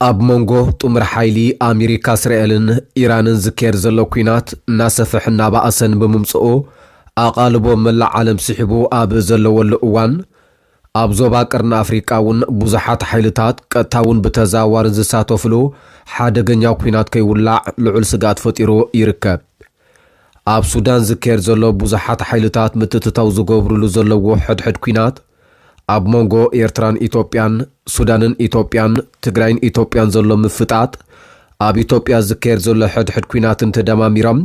ኣብ መንጎ ጥምር ሓይሊ ኣሜሪካ፣ እስራኤልን ኢራንን ዝካየድ ዘሎ ኲናት እናሰፍሐ እናባእሰን ብምምፅኡ፣ ኣቓልቦ መላእ ዓለም ስሒቡ ኣብ ዘለወሉ እዋን፣ ኣብ ዞባ ቀርኒ ኣፍሪቃ እውን ብዙሓት ሓይልታት ቀጥታ እውን ብተዘዋዋርን ዝሳተፍሉ ሓደገኛ ኲናት ከይውላዕ ልዑል ስግኣት ፈጢሩ ይርከብ። ኣብ ሱዳን ዝካየድ ዘሎ ብዙሓት ሓይልታት ምትእትታው ዝገብሩሉ ዘለዎ ሕድሕድ ኲናት፣ ኣብ መንጎ ኤርትራን ኢትዮጵያን፣ ሱዳንን ኢትዮጵያን፣ ትግራይን ኢትዮጵያን ዘሎ ምፍጣጥ፣ ኣብ ኢትዮጵያ ዝካየድ ዘሎ ሕድሕድ ኲናትን ተደማሚሮም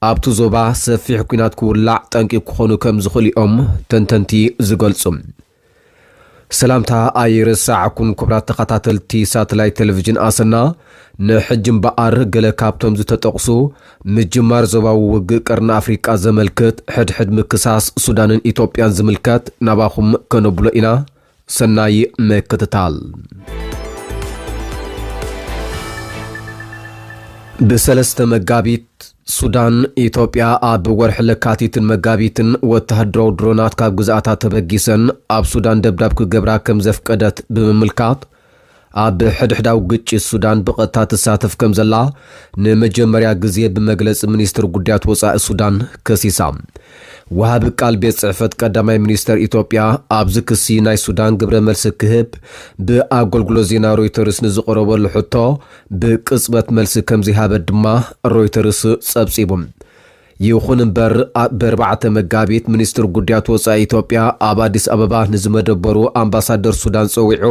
ኣብቲ ዞባ ሰፊሕ ኲናት ክውላዕ ጠንቂ ክኾኑ ከም ዝኽእሉ እዮም ተንተንቲ ዝገልጹ። ሰላምታ ኣይረሳዕኩን ክቡራት ተኸታተልቲ ሳተላይት ቴሌቪዥን ኣሰና፣ ንሕጂ እምበኣር ገለ ካብቶም ዝተጠቕሱ ምጅማር ዞባዊ ውግእ ቀርኒ ኣፍሪቃ ዘመልክት፣ ሕድሕድ ምክሳስ ሱዳንን ኢትዮጵያን ዝምልከት ናባኹም ከነብሎ ኢና። ሰናይ ምክትታል። ብሰለስተ መጋቢት ሱዳን፣ ኢትዮጵያ ኣብ ወርሒ ለካቲትን መጋቢትን ወተሃደራዊ ድሮናት ካብ ግዝኣታ ተበጊሰን ኣብ ሱዳን ደብዳብ ክገብራ ከም ዘፍቀደት ብምምልካት፣ ኣብ ሕድሕዳዊ ግጭት ሱዳን ብቐጥታ ትሳተፍ ከም ዘላ ንመጀመርያ ግዜ ብመግለጺ ሚኒስትር ጉዳያት ወጻኢ ሱዳን ከሲሳ። ወሃቢ ቃል ቤት ጽሕፈት ቀዳማይ ሚኒስተር ኢትዮጵያ ኣብዚ ክሲ ናይ ሱዳን ግብረ መልሲ ክህብ ብኣገልግሎት ዜና ሮይተርስ ንዝቐረበሉ ሕቶ ብቅጽበት መልሲ ከም ዘይሃበ ድማ ሮይተርስ ጸብጺቡ። ይኹን እምበር፣ ኣ-፣ ብኣርባዕተ መጋቢት ሚኒስትር ጉዳያት ወጻኢ ኢትዮጵያ ኣብ ኣዲስ ኣበባ ንዝመደበሩ ኣምባሳደር ሱዳን ጸዊዑ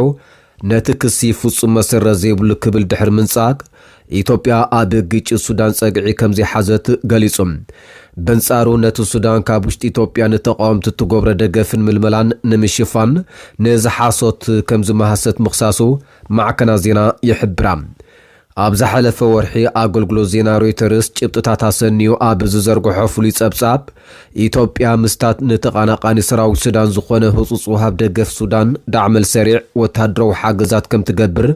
ነቲ ክሲ ፍጹም መሰረት ዘይብሉ ክብል ድሕሪ ምንጻግ፣ ኢትዮጵያ ኣብ ግጭት ሱዳን ጸግዒ ከም ዘይሓዘት ገሊጹ። በንጻሩ፣ ነቲ ሱዳን ካብ ውሽጢ ኢትዮጵያ ንተቓወምቲ እትገብሮ ደገፍን ምልመላን ንምሽፋን ነዚ ሓሶት ከም ዝመሃሰት ምኽሳሱ ማዕከናት ዜና ይሕብራ። ኣብ ዝሓለፈ ወርሒ፣ ኣገልግሎት ዜና ሮይተርስ ጭብጥታት ኣሰንዩ ኣብ ዝዘርግሖ ፍሉይ ጸብጻብ፣ ኢትዮጵያ ምስታት ንተቓናቓኒ ሰራዊት ሱዳን ዝኾነ ህጹጽ ወሃብ ደገፍ ሱዳን ዳዕመል ሰሪዕ ወተሃደራዊ ሓገዛት ከም ትገብር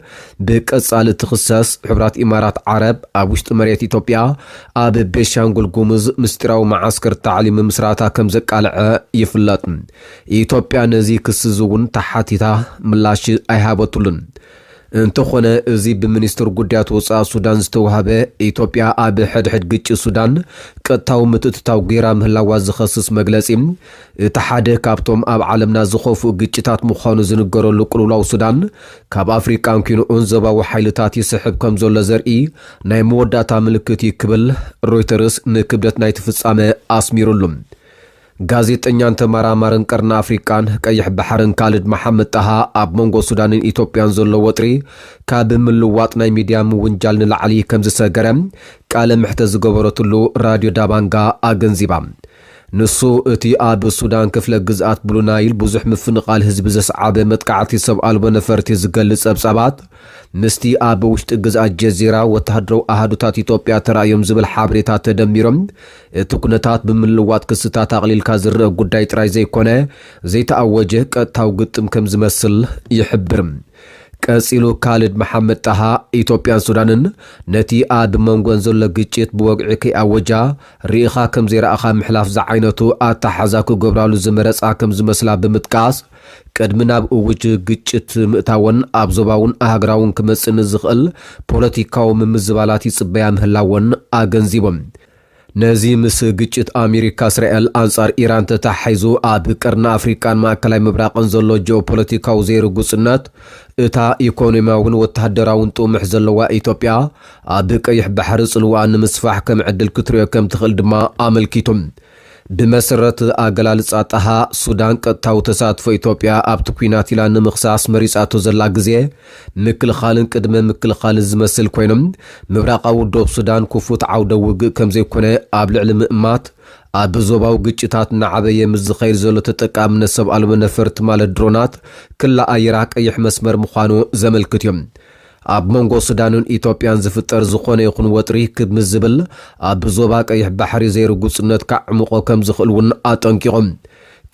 ብቀጻሊ ትኽሰስ፣ ሕቡራት ኢማራት ዓረብ ኣብ ውሽጢ መሬት ኢትዮጵያ ኣብ ቤንሻንጉል ጉሙዝ ምስጢራዊ መዓስከር ታዕሊም ምስራታ ከም ዘቃልዐ ይፍለጥ። ኢትዮጵያ ነዚ ክሲ እዚ እውን ተሓቲታ ምላሽ ኣይሃበትሉን። እንተኾነ፣ እዚ ብሚኒስትር ጉዳያት ወጻኢ ሱዳን ዝተዋህበ፣ ኢትዮጵያ ኣብ ሕድሕድ ግጭት ሱዳን ቀጥታዊ ምትእትታው ገይራ ምህላዋ ዝኸስስ መግለጺ፣ እቲ ሓደ ካብቶም ኣብ ዓለምና ዝኸፍኡ ግጭታት ምዃኑ ዝንገረሉ ቅልውላው ሱዳን፣ ካብ ኣፍሪቃ እንኪንኡን ዞባዊ ሓይልታት ይስሕብ ከም ዘሎ ዘርኢ ናይ መወዳእታ ምልክት እዩ ክብል ሮይተርስ ንክብደት ናይቲ ፍጻመ ኣስሚሩሉ። ጋዜጠኛን ተመራማርን ቀርኒ ኣፍሪቃን ቀይሕ ባሕርን ካልድ መሓመድ ጣሃ፣ ኣብ መንጎ ሱዳንን ኢትዮጵያን ዘሎ ወጥሪ ካብ ምልዋጥ ናይ ሚድያ ምውንጃል ንላዕሊ ከም ዝሰገረ ቃለ መሕተት ዝገበረትሉ ራድዮ ዳባንጋ ኣገንዚባ። ንሱ፣ እቲ ኣብ ሱዳን ክፍለ ግዝኣት ብሉ ናይል ብዙሕ ምፍንቓል ህዝቢ ዘስዓበ መጥቃዕቲ ሰብ ኣልቦ ነፈርቲ ዝገልጽ ጸብጻባት፣ ምስቲ ኣብ ውሽጢ ግዝኣት ጀዚራ ወተሃደራዊ ኣሃዱታት ኢትዮጵያ ተራእዮም ዝብል ሓበሬታ ተደሚሮም፣ እቲ ኩነታት ብምልዋጥ ክስታት ኣቕሊልካ ዝረአ ጉዳይ ጥራይ ዘይኮነ፣ ዘይተኣወጀ ቀጥታዊ ግጥም ከም ዝመስል ይሕብር። ቀጺሉ ካልድ መሓመድ ጣሃ፣ ኢትዮጵያን ሱዳንን ነቲ ኣብ መንጎን ዘሎ ግጭት ብወግዒ ከይኣወጃ፣ ርኢኻ ከም ዘይረኣኻ ምሕላፍ ዝዓይነቱ ኣተሓዛ ክገብራሉ ዝመረጻ ከም ዝመስላ ብምጥቃስ፣ ቅድሚ ናብ እውጅ ግጭት ምእታወን ኣብ ዞባውን ኣህጉራውን ክመጽእ ንዝኽእል ፖለቲካዊ ምምዝባላት ይጽበያ ምህላወን ኣገንዚቦም። ነዚ ምስ ግጭት ኣሜሪካ እስራኤል ኣንጻር ኢራን ተተሓሒዙ ኣብ ቀርኒ ኣፍሪቃን ማእከላይ ምብራቕን ዘሎ ጂኦፖለቲካዊ ዘይርጉጽነት፣ እታ ኢኮኖሚያውን ወተሃደራውን ጥሙሕ ዘለዋ ኢትዮጵያ ኣብ ቀይሕ ባሕሪ ጽልዋኣ ንምስፋሕ ከም ዕድል ክትሪኦ ከም ትኽእል ድማ ኣመልኪቱ። ብመሰረት ኣገላልጻ ጣሃ፣ ሱዳን ቀጥታዊ ተሳትፎ ኢትዮጵያ ኣብቲ ኲናት ኢላ ንምኽሳስ መሪጻቶ ዘላ ግዜ ምክልኻልን ቅድመ ምክልኻልን ዝመስል ኮይኖም፣ ምብራቓዊ ዶብ ሱዳን ክፉት ዓውደ ውግእ ከም ዘይኮነ ኣብ ልዕሊ ምእማት፣ ኣብ ዞባዊ ግጭታት እናዓበየ ምስ ዝኸይድ ዘሎ ተጠቃምነት ሰብ ኣልቦ ነፈርቲ ማለት ድሮናት ክላ ኣየራ ቀይሕ መስመር ምዃኑ ዘመልክት እዩ። ኣብ መንጎ ሱዳንን ኢትዮጵያን ዝፍጠር ዝኾነ ይኹን ወጥሪ ክብ ምስ ዝብል፣ ኣብ ዞባ ቀይሕ ባሕሪ ዘይርጉጽነት ከዕምቖ ከም ዝኽእል እውን ኣጠንቂቖም።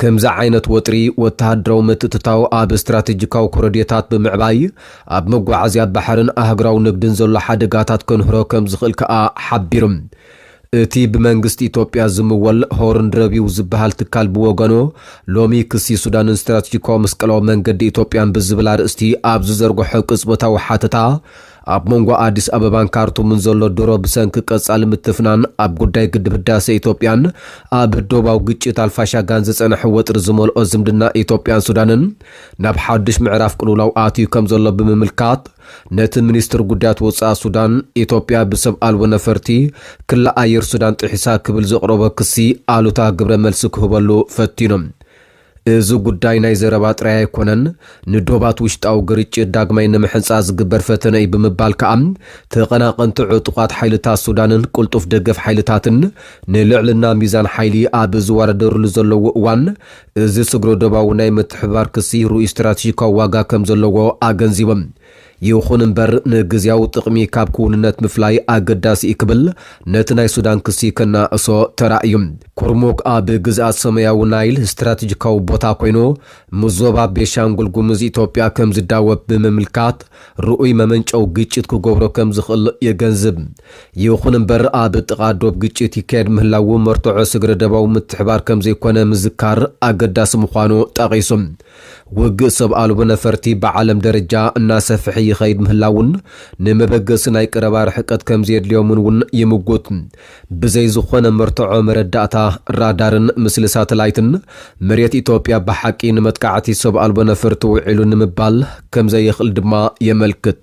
ከምዚ ዓይነት ወጥሪ ወተሃደራዊ ምትእትታው ኣብ ስትራቴጂካዊ ኮረድዮታት ብምዕባይ ኣብ መጓዓዝያ ባሕርን ኣህጉራዊ ንግድን ዘሎ ሓደጋታት ከንህሮ ከም ዝኽእል ከኣ ሓቢሩ። እቲ ብመንግስቲ ኢትዮጵያ ዝምወል ሆርን ረቢው ዝበሃል ትካል ብወገኑ፣ ሎሚ ክሲ ሱዳንን ስትራቴጂካዊ መስቀላዊ መንገዲ ኢትዮጵያን ብዝብል ኣርእስቲ ኣብ ዝዘርግሖ ቅጽበታዊ ሓተታ፣ ኣብ መንጎ ኣዲስ ኣበባን ካርቱምን ዘሎ ድሮ ብሰንኪ ቀጻሊ ምትፍናን ኣብ ጉዳይ ግድብ ህዳሰ ኢትዮጵያን ኣብ ዶባዊ ግጭት ኣልፋሻጋን ዝጸንሐ ወጥሪ ዝመልኦ ዝምድና ኢትዮጵያን ሱዳንን ናብ ሓድሽ ምዕራፍ ቅልውላው ኣትዩ ከም ዘሎ ብምምልካት፣ ነቲ ሚኒስትር ጉዳያት ወጻኢ ሱዳን፣ ኢትዮጵያ ብሰብ ኣልቦ ነፈርቲ ክላ ኣየር ሱዳን ጥሒሳ ክብል ዘቕረቦ ክሲ ኣሉታ ግብረ መልሲ ክህበሉ ፈቲኑ። እዚ ጉዳይ ናይ ዘረባ ጥራይ ኣይኮነን፣ ንዶባት ውሽጣዊ ግርጭት ዳግማይ ንምሕንጻ ዝግበር ፈተነ እዩ ብምባል ከኣ፣ ተቐናቐንቲ ዕጡቓት ሓይልታት ሱዳንን ቅልጡፍ ደገፍ ሓይልታትን ንልዕልና ሚዛን ሓይሊ ኣብ ዝወዳደሩሉ ዘለዉ እዋን፣ እዚ ስግረ ዶባዊ ናይ ምትሕብባር ክሲ ርኡይ ስትራቴጂካዊ ዋጋ ከም ዘለዎ ኣገንዚቦም። ይኹን እምበር፣ ንግዝያዊ ጥቕሚ ካብ ክውንነት ምፍላይ ኣገዳሲ እዩ ክብል ነቲ ናይ ሱዳን ክሲ ከናእሶ ተራእዩ። ኩርሙክ ኣብ ግዝኣት ሰማያዊ ናይል ስትራቴጂካዊ ቦታ ኮይኑ፣ ምስ ዞባ ቤሻንጉል ጉሙዝ ኢትዮጵያ ከም ዝዳወብ ብምምልካት፣ ርኡይ መመንጨዊ ግጭት ክገብሮ ከም ዝኽእል የገንዝብ። ይኹን እምበር፣ ኣብ ጥቓ ዶብ ግጭት ይካየድ ምህላዉ መርትዖ ስግረ ደባዊ ምትሕባር ከም ዘይኮነ ምዝካር ኣገዳሲ ምዃኑ ጠቒሱ። ውግእ ሰብ ኣልቦ ነፈርቲ ብዓለም ደረጃ እናሰፍሐ ይኸይድ ምህላውን፣ ንመበገሲ ናይ ቀረባ ርሕቀት ከም ዘየድልዮምን እውን ይምጉት። ብዘይ ዝኾነ መርትዖ መረዳእታ ራዳርን ምስሊ ሳተላይትን፣ መሬት ኢትዮጵያ ብሓቂ ንመጥቃዕቲ ሰብ ኣልቦ ነፈርቲ ውዒሉ ንምባል ከም ዘይኽእል ድማ የመልክት።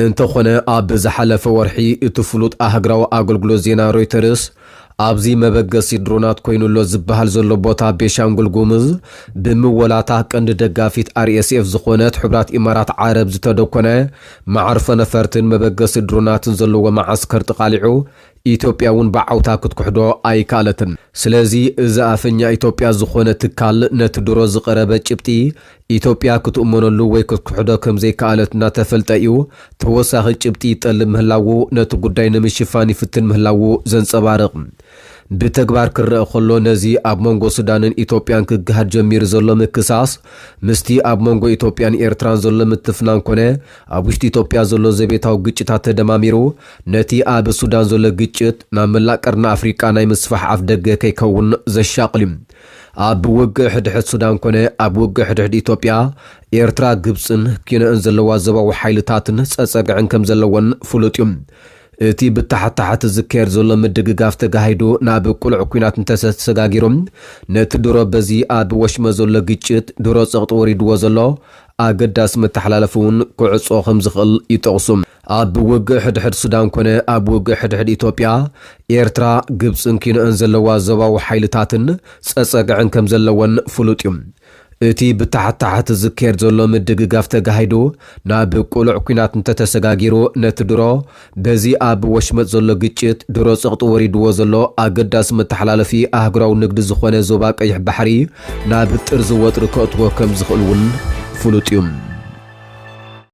እንተኾነ፣ ኣብ ዝሓለፈ ወርሒ እቲ ፍሉጥ ኣህግራዊ ኣገልግሎት ዜና ሮይተርስ፣ ኣብዚ መበገሲ ድሮናት ኮይኑ ኣሎ ዝበሃል ዘሎ ቦታ ቤሻንጉል ጉሙዝ፣ ብምወላታ ቀንዲ ደጋፊት ኣር ኤስ ኤፍ ዝኾነት ሕቡራት ኢማራት ዓረብ ዝተደኮነ መዓርፎ ነፈርትን መበገሲ ድሮናትን ዘለዎ መዓስከር ተቓሊዑ፣ ኢትዮጵያ እውን ብዓውታ ክትክሕዶ ኣይከኣለትን። ስለዚ፣ እዚ ኣፈኛ ኢትዮጵያ ዝኾነ ትካል ነቲ ድሮ ዝቐረበ ጭብጢ ኢትዮጵያ ክትእመነሉ ወይ ክትክሕዶ ከም ዘይከኣለት እናተፈልጠ እዩ፣ ተወሳኺ ጭብጢ ይጠልብ ምህላዉ፣ ነቲ ጉዳይ ንምሽፋን ይፍትን ምህላዉ ዘንጸባርቕ። ብተግባር ክረአ ከሎ፣ ነዚ ኣብ መንጎ ሱዳንን ኢትዮጵያን ክገሃድ ጀሚሩ ዘሎ ምክሳስ፣ ምስቲ ኣብ መንጎ ኢትዮጵያን ኤርትራን ዘሎ ምትፍናን ኮነ፣ ኣብ ውሽጢ ኢትዮጵያ ዘሎ ዘቤታዊ ግጭታት ተደማሚሩ፣ ነቲ ኣብ ሱዳን ዘሎ ግጭት ናብ መላእ ቀርኒ ኣፍሪቃ ናይ ምስፋሕ ኣፍደገ ከይከውን ዘሻቕል እዩ። ኣብ ውግእ ሕድሕድ ሱዳን ኮነ ኣብ ውግእ ሕድሕድ ኢትዮጵያ፣ ኤርትራ፣ ግብጽን ኪኖአን ዘለዋ ዞባዊ ሓይልታትን ጸጸግዕን ከም ዘለወን ፍሉጥ እዩ። እቲ ብታሕት ታሕት ዝካየድ ዘሎ ምድግጋፍ ተጋሂዱ ናብ ቅሉዕ ኲናት እንተተሰጋጊሩ፣ ነቲ ድሮ በዚ ኣብ ወሽመ ዘሎ ግጭት ድሮ ጸቕጢ ወሪድዎ ዘሎ ኣገዳሲ መተሓላለፊ እውን ክዕጾ ከም ዝኽእል ይጠቕሱ። ኣብ ውግእ ሕድሕድ ሱዳን ኮነ ኣብ ውግእ ሕድሕድ ኢትዮጵያ፣ ኤርትራ፣ ግብጽን ኪኖአን ዘለዋ ዞባዊ ሓይልታትን ጸጸግዕን ከም ዘለወን ፍሉጥ እዩ። እቲ ብታሕት ታሕት ዝካየድ ዘሎ ምድግጋፍ ተጋሂዱ ናብ ቅሉዕ ኲናት እንተተሰጋጊሩ፣ ነቲ ድሮ በዚ ኣብ ወሽመጥ ዘሎ ግጭት ድሮ ጸቕጢ ወሪድዎ ዘሎ ኣገዳሲ መተሓላለፊ ኣህጉራዊ ንግዲ ዝኾነ ዞባ ቀይሕ ባሕሪ ናብ ጥርዚ ወጥሪ ከእትዎ ከም ዝኽእል እውን ፍሉጥ እዩ።